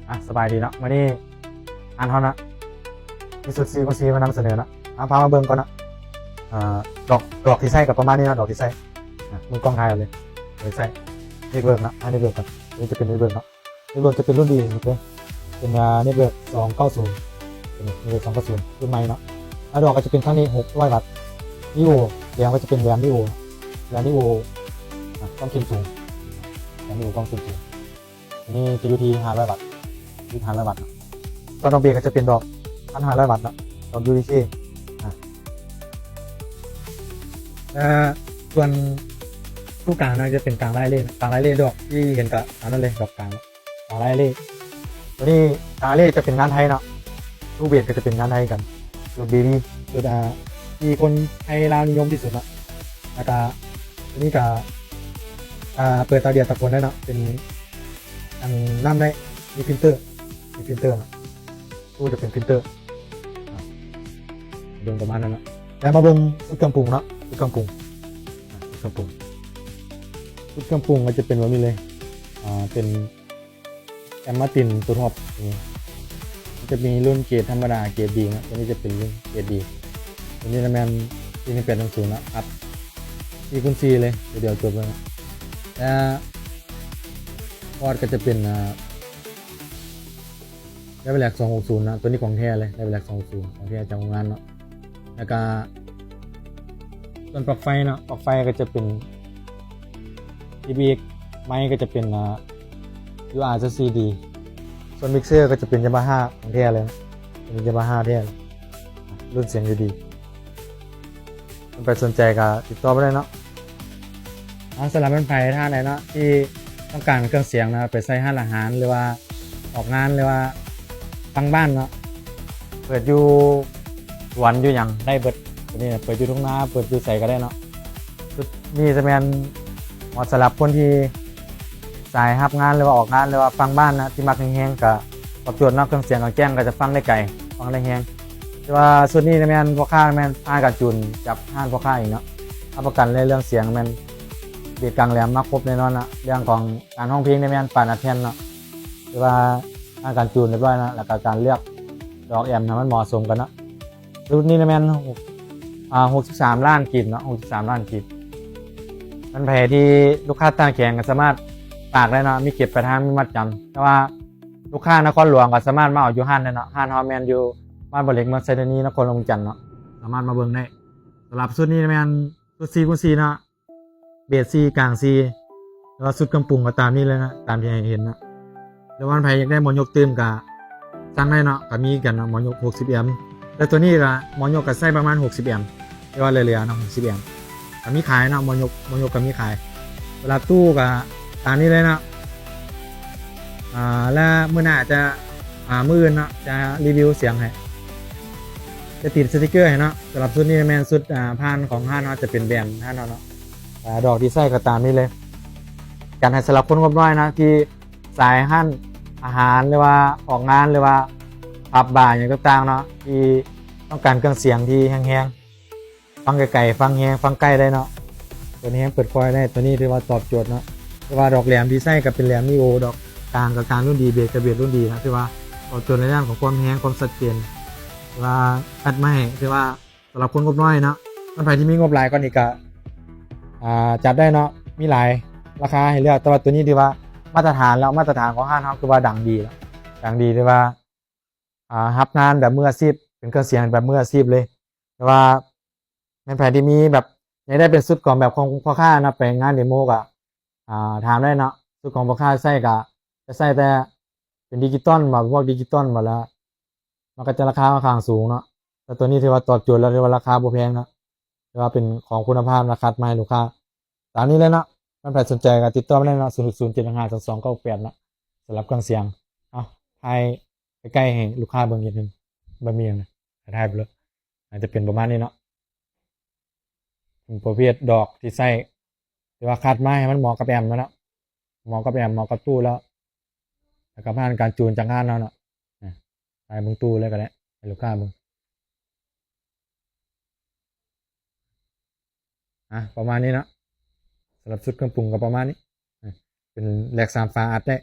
ອ່ະ ສະບາຍດີເນາະ ມື້ນີ້ຮ້ານເຮົາເນາະ ມີຊຸດສີ່ຄູນສີ່ມານຳສະເໜີເນາະ. ເອົາ ພາມາເບິ່ງກ່ອນເນາະ. ອ່າ ດອກ ດອກທີ່ໃຊ້ກໍປະມານນີ້ເນາະ ດອກທີ່ໃຊ້. ອ່ະ ເບິ່ງກ້ອງທ້າຍເອົາເລີຍ ໂດຍໃຊ້ເນັດເວີກເນາະ. ອ່າ ເນັດເວີກກ່ອນ ນີ້ຈະເປັນເນັດເວີກເນາະ. ເນັດເວີກຈະເປັນລຸ້ນດີເນາະ ເປັນ ເປັນ ອ່າ ເນັດເວີກສອງເກົ້າສູນ ເປັນເນັດເວີກສອງເກົ້າສູນ ລຸ້ນໃໝ່ເນາະ. ແລ້ວດອກກໍຈະເປັນທາງນີ້ ຫົກຮ້ອຍວັດ ລີໂອ. ແຫຼມກໍຈະເປັນແຫຼມລີໂອ ແຫຼມລີໂອ ອ່າ ຄວາມເຂັ້ມສູງ ແຫຼມລີໂອຄວາມເຂັ້ມສູງ. ອັນນີ້ຈະຢູ່ທີ່ຫ້າຮ້ອຍວັດ ຢູ່ທີ່ຫ້າຮ້ອຍວັດເນາະ. ສ່ວນດອກເບສກໍຈະເປັນດອກພັນຫ້າຮ້ອຍວັດເນາະ ດອກ ຢູ ດີ ເຄ ອ່າ ແລະ ສ່ວນຕູ້ກາງນະ ຈະເປັນກາງລາຍເລ ກາງລາຍເລ ດອກທີ່ເຫັນກໍອັນນັ້ນເລີຍ ດອກກາງ ກາງລາຍເລ. ຕົວນີ້ກາງລາຍເລຈະເປັນງານໄທເນາະ ຕູ້ເບສກໍຈະເປັນງານໄທຄືກັນ ສູດ ເບບີ ສູດ ອ່າ ທີ່ຄົນໄທລາວນິຍົມທີ່ສຸດເນາະ. ແລ້ວກໍຕົວນີ້ກໍ ອ່າ ເປີດຕາກແດດຕາກຝົນໄດ້ເນາະ ເປັນ ອັນ ນ້ຳໄດ້ ມີຟິນເຕີ ມີຟິນເຕີເນາະ ຕູ້ຈະເປັນຟິນເຕີ. ອ່າ ເບິ່ງປະມານນັ້ນເນາະ. ແລ້ວມາເບິ່ງຊຸດເຄື່ອງປຸງເນາະ ຊຸດເຄື່ອງປຸງ ອ່າ ຊຸດເຄື່ອງປຸງ ຊຸດເຄື່ອງປຸງກໍຈະເປັນແບບນີ້ເລີຍ. ອ່າ ເປັນແອມມາຕິນຕົວທັອບນີ້ ມັນຈະມີລຸ້ນເກຣດທຳມະດາ ເກຣດດີເນາະ. ຕົວນີ້ຈະເປັນລຸ້ນເກຣດດີ ຕົວນີ້ລະແມ່ນສີ່ໜຶ່ງແປດໜຶ່ງສູນເນາະ ອັດສີ່ຄູນສີ່ເລີຍ ຕົວດຽວຈົບເລີຍເນາະ. ແລ້ວ ຄອດກໍຈະເປັນ ອ່າ ໄດເວີແລັກສອງຫົກສູນເນາະ ຕົວນີ້ຂອງແທ້ເລີຍ ໄດເວີແລັກສອງຫົກສູນ ຂອງແທ້ຈາກໂຮງງານເນາະ. ແລ້ວກະສ່ວນປລັກໄຟເນາະ ປລັກໄຟກໍຈະເປັນ ທີບີເອັກ ໄມກກໍຈະເປັນ ອ່າ ຢູອາ ເຈັດສີ່ດີ ສ່ວນມິກເຊີກໍຈະເປັນ ຍາມາຮາ ຂອງແທ້ເລີຍ ເປັນ ຍາມາຮາ ແທ້ເລີຍ ລຸ້ນສຽງຢູ່ດີ. ທ່ານໃດສົນໃຈກໍຕິດຕໍ່ມາໄດ້ເນາະ. ອ່າ ສຳລັບທ່ານໃດເນາະ ທີ່ຕ້ອງການເຄື່ອງສຽງນະ ໄປໃສ່ຮ້ານອາຫານ ຫຼືວ່າອອກງານ ຫຼືວ່າຟັງບ້ານເນາະ ເປີດຢູ່ສວນຢູ່ຫຍັງໄດ້ເບິດ. ຕົວນີ້ເປີດຢູ່ທົ່ງນາ ເປີດຢູ່ໃສກໍໄດ້ເນາະ. ຈຸດນີ້ຈະແມ່ນເໝາະສຳລັບຄົນທີ່ ສາຍຮັບງານ ຫຼືວ່າອອກງານ ຫຼືວ່າຟັງບ້ານນະ ທີ່ມັກແຮງໆ ກະຕອບໂຈດເນາະ. ເຄື່ອງສຽງກາງແຈ້ງກະຈະຟັງໄດ້ໄກ ຟັງໄດ້ແຮງ. ແຕ່ວ່າຊຸດນີ້ນະແມ່ນພໍ່ຄ້າ ແມ່ນຮ້ານການຈູນຈາກຮ້ານພໍ່ຄ້າເອງເນາະ. ຮັບປະກັນເລີຍເລື່ອງສຽງ ແມ່ນເບສກາງແຫຼມມາຄົບແນ່ນອນນະ. ເລື່ອງຂອງການຮ້ອງເພງນີ້ແມ່ນປານອັດແຜ່ນເນາະ ແຕ່ວ່າຜ່ານການຈູນຮຽບຮ້ອຍນະ ແລ້ວກະການເລືອກດອກແອມໃຫ້ມັນເໝາະສົມກັນເນາະ. ຊຸດນີ້ນະແມ່ນ ຫົກ ອ່າ ຫົກສິບສາມລ້ານກີບເນາະ ຫົກສິບສາມລ້ານກີບ. ທ່ານໃດທີ່ລູກຄ້າຕ່າງແຂວງກໍສາມາດຝາກໄດ້ເນາະ ມີເກັບປາຍທາງ ມີມັດຈຳ. ແຕ່ວ່າລູກຄ້ານະຄອນຫຼວງກໍສາມາດມາເອົາຢູ່ຮ້ານໄດ້ເນາະ. ຮ້ານເຮົາແມ່ນຢູ່ບ້ານບໍ່ເຫຼັກ ເມືອງໄຊທານີ ນະຄອນຫຼວງວຽງຈັນເນາະ ສາມາດມາເບິ່ງໄດ້. ສຳລັບຊຸດນີ້ນະແມ່ນຊຸດສີ່ຄູນສີ່ເນາະ ເບສສີ່ ກາງສີ່ ແລ້ວກໍຊຸດເຄື່ອງປຸງກໍຕາມນີ້ເລີຍນະ ຕາມທີ່ໃຫ້ເຫັນນະ. ຫຼືວ່າທ່ານໃດຢາກໄດ້ໝໍຍົກຕື່ມກໍສັ່ງໄດ້ເນາະ ກໍມີກັນເນາະ ໝໍຍົກຫົກສິບແອມ. ແລ້ວຕົວນີ້ກໍໝໍຍົກກໍໃຊ້ປະມານຫົກສິບແອມ ແຕ່ວ່າເຫຼືອໆເນາະ ຫົກສິບແອມ ກໍມີຂາຍເນາະ. ໝໍຍົກ ໝໍຍົກກໍມີຂາຍ. ສຳລັບຕູ້ກໍຕາມນີ້ເລີຍເນາະ. ອ່າ ແລ້ວມື້ໜ້າຈະ ອ່າ ມື້ອື່ນເນາະ ຈະຣີວິວສຽງໃຫ້ ຈະຕິດສະຕິກເກີ້ໃຫ້ເນາະ. ສຳລັບຊຸດນີ້ແມ່ນຊຸດ ອ່າ ຜ່ານຂອງຮ້ານເຮົາ ຈະເປັນແບຣນຮ້ານເຮົາເນາະ. ອ່າ ດອກທີ່ໃຊ້ກໍຕາມນີ້ເລີຍ ຈັດໃຫ້ສຳລັບຄົນງົບນ້ອຍນະ ທີ່ສາຍຮ້ານອາຫານ ຫຼືວ່າອອກງານ ຫຼືວ່າຜັບບາຫຍັງຕ່າງໆເນາະ ທີ່ຕ້ອງການເຄື່ອງສຽງທີ່ແຮງໆ ຟັງໄກໆ ຟັງແຮງ ຟັງໃກ້ໄດ້ເນາະ ເປີດແຮງເປີດຄ່ອຍໄດ້. ຕົວນີ້ຖືວ່າຕອບໂຈດເນາະ ແຕ່ວ່າດອກແຫຼມທີ່ໃຊ້ກໍເປັນແຫຼມລີໂອ ດອກກາງກໍກາງລຸ້ນດີ ເບສກໍເບສລຸ້ນດີນະ ຖືວ່າຕອບໂຈດໃນດ້ານຂອງຄວາມແຮງ ຄວາມຊັດເຈນ ຖືວ່າຄັດມາໃຫ້ ຖືວ່າ ສຳລັບຄົນງົບນ້ອຍເນາະ. ທ່ານໃດທີ່ມີງົບຫຼາຍກວ່ານີ້ກະ ອ່າ ຈັດໄດ້ເນາະ ມີຫຼາຍລາຄາໃຫ້ເລືອກ ແຕ່ວ່າຕົວນີ້ຖືວ່າມາດຕະຖານແລ້ວ ມາດຕະຖານຂອງຮ້ານເຮົາຄືວ່າດັງດີແລ້ວ ດັງດີ ຖືວ່າ ອ່າ ຮັບງານແບບມືອາຊີບ ເປັນເຄື່ອງສຽງແບບມືອາຊີບເລີຍ. ແຕ່ວ່າແມ່ນໃຜທີ່ມີແບບ ຢາກໄດ້ເປັນຊຸດຂອງແບບຂອງພໍ່ຄ້ານະ ໄປງານເດໂມກະ ອ່າ ຖາມໄດ້ເນາະ. ຊຸດຂອງພໍ່ຄ້າໃຊ້ກະຈະໃຊ້ແຕ່ເປັນດິຈິຕອນບໍ ພວກດິຈິຕອນບໍ ແລ້ວມັນກໍຈະລາຄາຂ້ອນຂ້າງສູງເນາະ. ແຕ່ຕົວນີ້ຖືວ່າຕອບໂຈດແລ້ວ ຖືວ່າລາຄາບໍ່ແພງເນາະ ຖືວ່າເປັນຂອງຄຸນນະພາບນະ ຄັດມາໃຫ້ລູກຄ້າຕາມນີ້ເລີຍເນາະ. ທ່ານໃດສົນໃຈກໍຕິດຕໍ່ມາໄດ້ເນາະ ສູນຫົກສູນ ເຈັດຫ້າຫ້າ ສອງສອງເກົ້າແປດເນາະ ສຳລັບເຄື່ອງສຽງ. ເອົາ ຖ່າຍໃກ້ໆໃຫ້ລູກຄ້າເບິ່ງອີກໜຶ່ງ ບໍ່ມີຫຍັງນະ ຖ່າຍໄປເລີຍ. ອາດຈະເປັນປະມານນີ້ເນາະ ເປັນປະເພດດອກທີ່ໃຊ້ ທີ່ວ່າຄັດມາໃຫ້ມັນເໝາະກັບແອມແລ້ວເນາະ ເໝາະກັບແອມ ເໝາະກັບຕູ້ແລ້ວ ແລ້ວກໍຜ່ານການຈູນຈາກຮ້ານເຮົາເນາະ. ຖ່າຍເບິ່ງຕູ້ເລີຍກໍໄດ້ ໃຫ້ລູກຄ້າເບິ່ງ. ອ່ະ ປະມານນີ້ເນາະ ສຳລັບຊຸດເຄື່ອງປຸງກໍປະມານນີ້ ເປັນແລັກສາມຝາອັດໄດ້